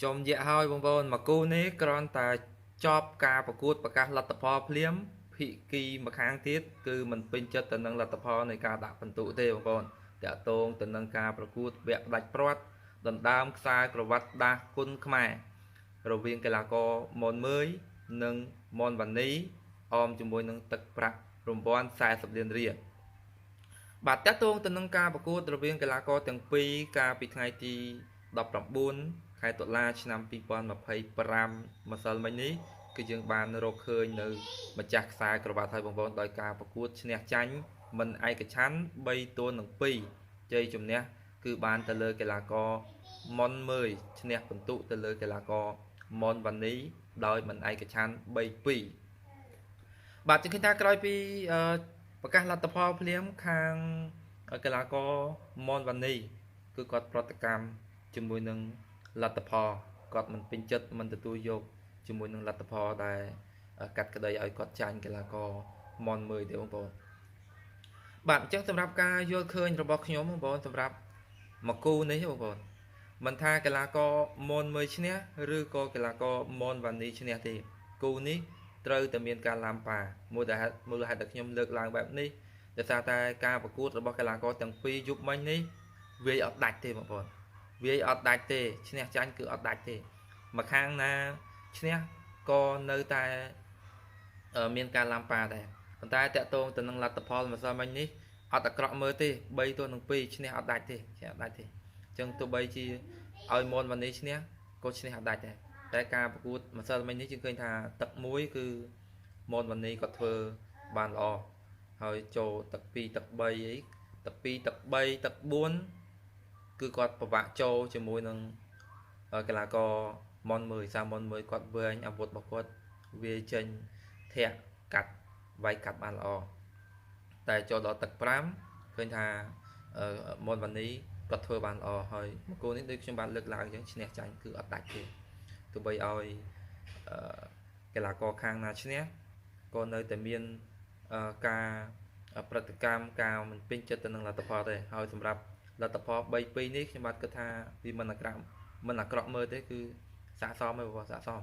ចំយៈហើយបងប្អូនមកគូនេះគ្រាន់តែចប់ការប្រកួតប្រកាសលទ្ធផលភ្លាមភិគីម្ខាងទៀតគឺមិនពេញចិត្តទៅនឹងលទ្ធផលនៃការដាក់ពិន្ទុទេបងប្អូនតាក់ទងទៅនឹងការប្រកួតវគ្គផ្ដាច់ព្រាត់ដណ្ដើមខ្សែក្រវ៉ាត់ដាស់គុណខ្មែររវាងកីឡាករមនមើយនិងមនវ៉ានីអមជាមួយនឹងទឹកប្រាក់រង្វាន់40លានរៀលបាទតាក់ទងទៅនឹងការប្រកួតរវាងកីឡាករទាំងពីរកាលពីថ្ងៃទី19ខែតុលាឆ្នាំ2025ម្សិលមិញនេះគឺយើងបានរកឃើញនៅម្ចាស់ខ្សែក្រវ៉ាត់ហើយបងប្អូនដោយការប្រកួតឈ្នះចាញ់មិនឯកច្ឆន្ទ3ទល់នឹង2ជ័យជំនះគឺបានទៅលើកីឡាករមុនមើយឈ្នះពិន្ទុទៅលើកីឡាករមុនវ៉ានីដោយមិនឯកច្ឆន្ទ3-2បាទជាងឃើញថាក្រោយពីប្រកាសលទ្ធផលភ្លាមខាងកីឡាករមុនវ៉ានីគឺគាត់ប្រតិកម្មជាមួយនឹងលទ្ធផលគាត់មិនពេញចិត្តមិនទទួលយកជាមួយនឹងលទ្ធផលដែលកាត់ក្តីឲ្យគាត់ចាញ់កីឡាករមនមើយទេបងប្អូនបាទអញ្ចឹងសម្រាប់ការយល់ឃើញរបស់ខ្ញុំបងប្អូនសម្រាប់មកគូនេះបងប្អូនមិនថាកីឡាករមនមើយឈ្នះឬក៏កីឡាករមនវ៉ានីឈ្នះទេគូនេះត្រូវតែមានការឡាំប៉ាមូលហេតុដែលខ្ញុំលើកឡើងបែបនេះដោយសារតែការប្រកួតរបស់កីឡាករទាំងពីរយប់មិញនេះវាយអត់ដាច់ទេបងប្អូនវាយអត់ដាច់ទេឈ្នះចាញ់គឺអត់ដាច់ទេម្ខាងណាឈ្នះក៏នៅតែមានការឡាំប៉ាដែរប៉ុន្តែតាក់ទងទៅនឹងលទ្ធផលម្សិលមិញនេះអត់អាក្រក់មើលទេ3ទល់នឹង2ឈ្នះអត់ដាច់ទេឈ្នះអត់ដាច់ទេអញ្ចឹងទោះបីជាឲ្យមនវ៉ានីឈ្នះក៏ឈ្នះអត់ដាច់ដែរតែការប្រកួតម្សិលមិញនេះយើងឃើញថាទឹកមួយគឺមនវ៉ានីគាត់ធ្វើបានល្អហើយចូលទឹក2ទឹក3អីទឹក2ទឹក3ទឹក4គឺគាត់ពិបាកចូលជាមួយនឹងកីឡាករមនមើយសាមនមើយគាត់វែងអាវុធរបស់គាត់វាចេញធាក់កាត់វាយកាត់បានល្អតែចូលដល់ទឹក5ឃើញថាមនវ៉ានីគាត់ធ្វើបានល្អហើយមកគូនេះដូចខ្ញុំបានលើកឡើងអញ្ចឹងឈ្នះចាញ់គឺអត់ដាច់ទេទោះបីឲ្យកីឡាករខាងណាឈ្នះក៏នៅតែមានការប្រតិកម្មការមិនពេញចិត្តទៅនឹងលទ្ធផលទេហើយសម្រាប់លទ្ធផល3-2នេះខ្ញុំបាទគិតថាវាមិនអាក្រក់មើលទេគឺស័ក្តិសមទេបងប្អូនស័ក្តិសម